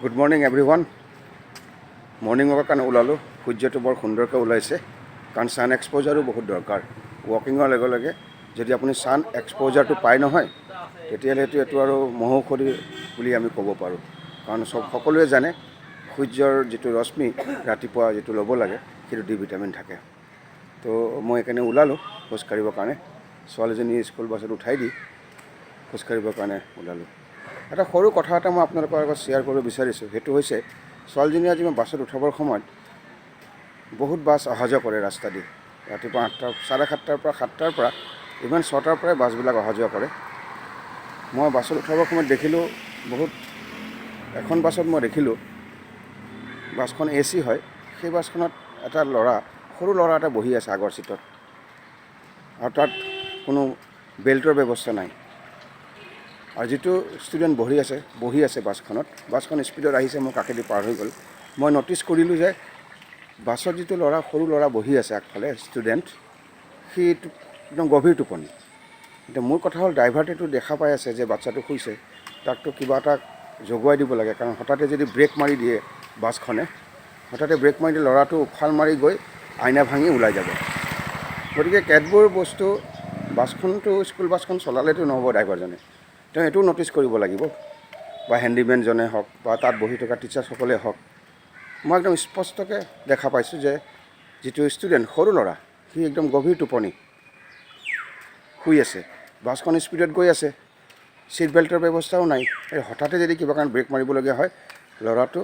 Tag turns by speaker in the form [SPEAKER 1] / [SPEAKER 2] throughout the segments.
[SPEAKER 1] Good morning, everyone. Morning ৱাকৰ কাৰণে ওলালোঁ। সূৰ্যটো বৰ সুন্দৰকৈ ওলাইছে, কাৰণ ছান এক্সপ'জাৰো বহুত দৰকাৰ। ৱাকিঙৰ লগে লগে যদি আপুনি ছান এক্সপ'জাৰটো পায় নহয়, তেতিয়াহ'লে এইটো আৰু মহৌষধি বুলি আমি ক'ব পাৰোঁ। কাৰণ সকলোৱে জানে, সূৰ্যৰ যিটো ৰশ্মি ৰাতিপুৱা যিটো ল'ব লাগে, সেইটো ডি ভিটামিন থাকে। তো মই সেইকাৰণে ওলালোঁ খোজকাঢ়িবৰ কাৰণে। ছোৱালীজনী স্কুল বাছত উঠাই দি খোজকাঢ়িবৰ কাৰণে ওলালোঁ। এটা সৰু কথা এটা মই আপোনালোকৰ আগত শ্বেয়াৰ কৰিব বিচাৰিছোঁ। সেইটো হৈছে, ছোৱালীজনী আজি মই বাছত উঠাবৰ সময়ত, বহুত বাছ অহা যোৱা কৰে ৰাস্তা দি। ৰাতিপুৱা 8টা, 7:30ৰ পৰা, 7টাৰ পৰা, ইভেন 6টাৰ পৰাই বাছবিলাক অহা যোৱা কৰে। মই বাছত উঠাবৰ সময়ত দেখিলোঁ, বহুত এখন বাছত মই দেখিলোঁ, বাছখন এ চি হয়। সেই বাছখনত এটা ল'ৰা, সৰু ল'ৰা এটা বহি আছে আগৰ ছিটত আৰু তাত কোনো বেল্টৰ ব্যৱস্থা নাই। আৰু যিটো ষ্টুডেণ্ট বহি আছে বাছখনত, বাছখন স্পীডত আহিছে, মোৰ কাষেদি পাৰ হৈ গ'ল। মই ন'টিছ কৰিলোঁ যে বাছত যিটো ল'ৰা, সৰু ল'ৰা বহি আছে আগফালে, ষ্টুডেণ্ট, সি একদম গভীৰ টোপনি। এতিয়া মোৰ কথা হ'ল, ড্ৰাইভাৰটোতো দেখা পাই আছে যে বাচ্ছাটো শুইছে, তাকতো কিবা এটা জগুৱাই দিব লাগে। কাৰণ হঠাতে যদি ব্ৰেক মাৰি দিয়ে বাছখনে, হঠাতে ব্ৰেক মাৰি দিলে ল'ৰাটো উফাল মাৰি গৈ আইনা ভাঙি ওলাই যাব। গতিকে কেতবোৰ বস্তু, বাছখনটো, স্কুল বাছখন চলালেতো নহ'ব, ড্ৰাইভাৰজনে তেওঁ এইটোও ন'টিছ কৰিব লাগিব, বা হেণ্ডিমেনজনে হওক বা তাত বহি থকা টিচাৰ্ছসকলে হওক। মই একদম স্পষ্টকৈ দেখা পাইছোঁ যে যিটো ষ্টুডেণ্ট, সৰু ল'ৰা, সি একদম গভীৰ টোপনি, শুই আছে। বাছখন স্পীডত গৈ আছে, ছিট বেল্টৰ ব্যৱস্থাও নাই। এই হঠাতে যদি কিবা কাৰণত ব্ৰেক মাৰিবলগীয়া হয়, ল'ৰাটো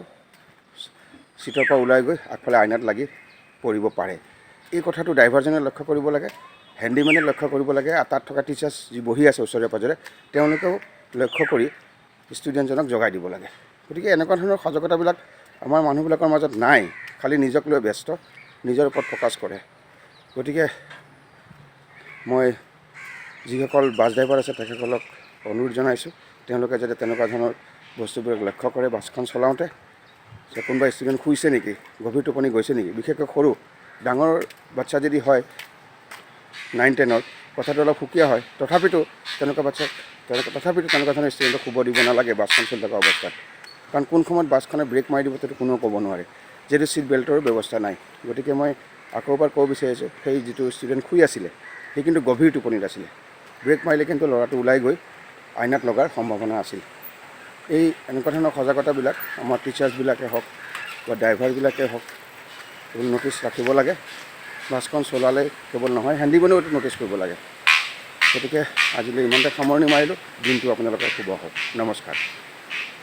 [SPEAKER 1] ছিটৰ পৰা ওলাই গৈ আগফালে আইনাত লাগি পৰিব পাৰে। এই কথাটো ড্ৰাইভাৰজনে লক্ষ্য কৰিব লাগে, হেণ্ডিমেনে লক্ষ্য কৰিব লাগে আৰু তাত থকা টিচাৰ্ছ যি বহি আছে ওচৰে পাঁজৰে, তেওঁলোকেও লক্ষ্য কৰি ষ্টুডেণ্টজনক জগাই দিব লাগে। গতিকে এনেকুৱা ধৰণৰ সজাগতাবিলাক আমাৰ মানুহবিলাকৰ মাজত নাই। খালি নিজক লৈ ব্যস্ত, নিজৰ ওপৰত ফ'কাছ কৰে। গতিকে মই যিসকল বাছ ড্ৰাইভাৰ আছে, তেখেতসকলক অনুৰোধ জনাইছোঁ, তেওঁলোকে যাতে তেনেকুৱা ধৰণৰ বস্তুবিলাক লক্ষ্য কৰে বাছখন চলাওঁতে, যে কোনোবা ষ্টুডেণ্ট শুইছে নেকি, গভীৰ টোপনি গৈছে নেকি। বিশেষকৈ সৰু, ডাঙৰ বাচ্ছা যদি হয় 9-10ৰ, কথাটো অলপ সুকীয়া হয়। তথাপিতো তেনেকুৱা বাচ্ছাক তেনেকুৱা তথাপিতো তেনেকুৱা ধৰণৰ ষ্টুডেণ্টক শুব দিব নালাগে বাছখন চলি থকা অৱস্থাত। কাৰণ কোন সময়ত বাছখনে ব্ৰেক মাৰি দিব, সেইটো কোনেও ক'ব নোৱাৰে, যিহেতু ছিট বেল্টৰো ব্যৱস্থা নাই। গতিকে মই আকৌ এবাৰ ক'ব বিচাৰিছোঁ, সেই যিটো ষ্টুডেণ্ট শুই আছিলে, সি কিন্তু গভীৰ টোপনিত আছিলে। ব্ৰেক মাৰিলে কিন্তু ল'ৰাটো ওলাই গৈ আইনাত লগাৰ সম্ভাৱনা আছিল। এই এনেকুৱা ধৰণৰ সজাগতাবিলাক আমাৰ টিচাৰ্ছবিলাকে হওক বা ড্ৰাইভাৰবিলাকে হওক, এইবোৰ ন'টিছ ৰাখিব লাগে। বাছখন চলালে কেৱল নহয়, হেণ্ডিমেনেও এইটো ন'টিছ কৰিব লাগে। গতিকে আজিলৈ ইমানতে সামৰণি মাৰিলোঁ। দিনটো আপোনালোকৰ শুভ হওক। নমস্কাৰ।